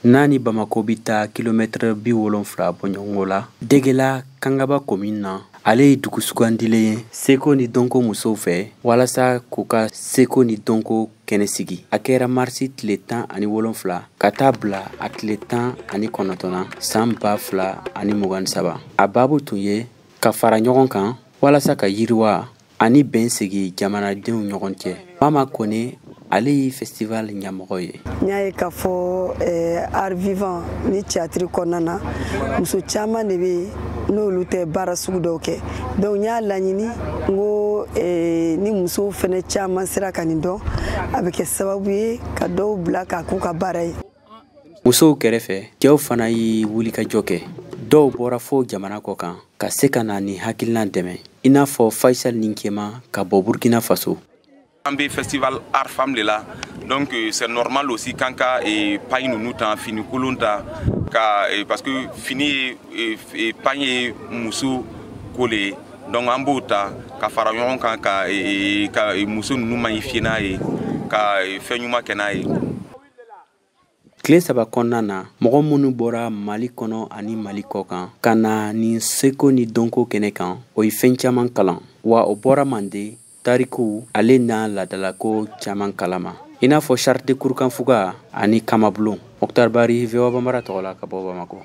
N'a ni Bamako bɛ taa kilomɛtɛrɛ 70 bɔɲɔgɔnko la, Degela Kangaba commune na. Ale ye dugu sugandilen ye seko ni dɔnko musow fɛ walasa k'u ka seko ni dɔnko kɛnɛ sigi. A kɛra marisi tile 17 ka taa bila a tile 19 na san 2023. A baabu tun ye ka fara ɲɔgɔn kan walasa ka yiriwa ani bɛn sigi jamanadenw ɲɔgɔn cɛ. Mama Kone, ale ye festival ɲɛmɔgɔ ye. N y'a ye k'a fɔ art vivant ni théâtre kɔnɔna na, muso caman de bɛ yen n'olu tɛ baara sugu dɔw kɛ. Donc n y'a laɲini n ko ni musow fɛnɛ caman sera ka nin dɔn, a bɛ kɛ sababu ye ka dɔw bila k'a k'u ka baara ye. Musow kɛrɛfɛ, cɛw fana ye wulikajɔ kɛ. Dɔw bɔra fo jamana kɔ kan ka se ka na nin hakilina dɛmɛ, i n'a fɔ Faisal Ninkema ka bɔ Burkina Faso. An bɛ festival art femme de la, donc c'est normal aussi k'an ka pagne ninnu ta, fini kolon ta ka, parce que fini ye, pagne ye muso ko le ye. Donc an b'o ta ka fara ɲɔgɔn kan ka muso ninnu magnifier n'a ye, ka fɛn ɲuman kɛ n'a ye. Tile 3 kɔnɔna na, mɔgɔ minnu bɔra Mali kɔnɔ ani Mali kɔ kan ka na nin seko ni dɔnko kɛnɛ kan, o ye fɛn caman kalan, wa o bɔra Manden tarikuw ale n'a ladalako caman kalama, i n'a fɔ charte kurukanfuga ani kamabulon. Mokhtar Bari, VOA Bambara tɔgɔ la ka bɔ Bamako.